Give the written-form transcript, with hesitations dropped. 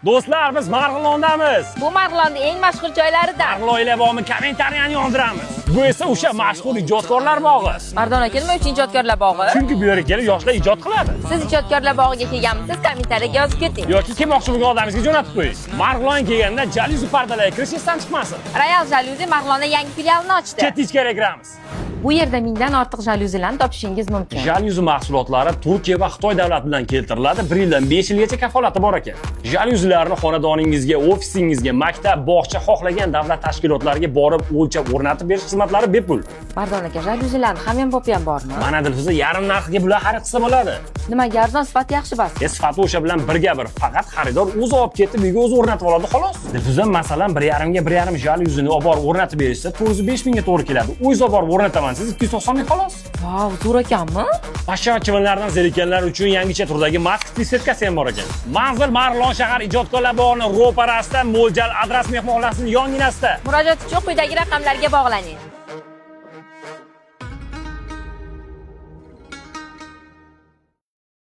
Do'stlar, biz Marg'ilondamiz. Bu Marg'ilonning eng mashhur joylaridan. Marg'ilon ila bog'mi kommentariyani yondiramiz. Bu esa o'sha mashhur ijodkorlar bog'i. Mardon aka, nima uchun ijodkorlar bog'i? Chunki bu yerga kelib yoshlar ijod qiladi. Siz ijodkorlar bog'iga kelganmisiz? Kommentariyaga yozib keting. Yoki kelmoqchi bo'lgan odamingizga jo'natib qo'ying. Marg'ilonga kelganda jalyuzi pardalarga kirish esdan chiqmasin. Royal Jalyuzi Marg'ilonda yangi filialini ochdi. Ketdik, ichkariga kiramiz. Bu yerda mingdan ortiq jalyuzilarni topishingiz mumkin. Jalyuzi mahsulotlari Turkiya va Xitoy davlatidan keltiriladi. 1 yildan 5 yilgacha kafolati bor ekan. Jalyuzilarni xonadoningizga, ofisingizga, maktab, bog'cha, xohlagan davlat tashkilotlariga borib o'lchab o'rnatib berish xizmatlari bepul. Mardon aka, jalyuzilarni hamyonbop ham bormi? Mana, Dilfuza, yarim narxiga bular xarid qilsa bo'ladi. Nimaga arzon, sifati yaxshi bas. Sifati o'sha bilan birga bir, faqat xaridor o'zi olib ketib, uyga o'zi o'rnatib oladi, xolos. Dilfuza, masalan, 1,5 ga 1,5 jalyuzini olib borib o'rnatib berishsa, 405 mingga to'g'ri keladi. O'zingiz olib borib o'rnataman, siz 290 ming, xolos. Vau, zo'r ekanmi? Pashsha va chivinlardan zerikkanlar uchun yangicha turdagi mask setkasi ham bor ekan. Manzil: Marg'ilon shahar, ijodkorlar bog'ini ro'parasida, Mo'ljal adras mehmonxonasining yonginasida. Murojaat uchun quyidagi raqamlarga bog'laning.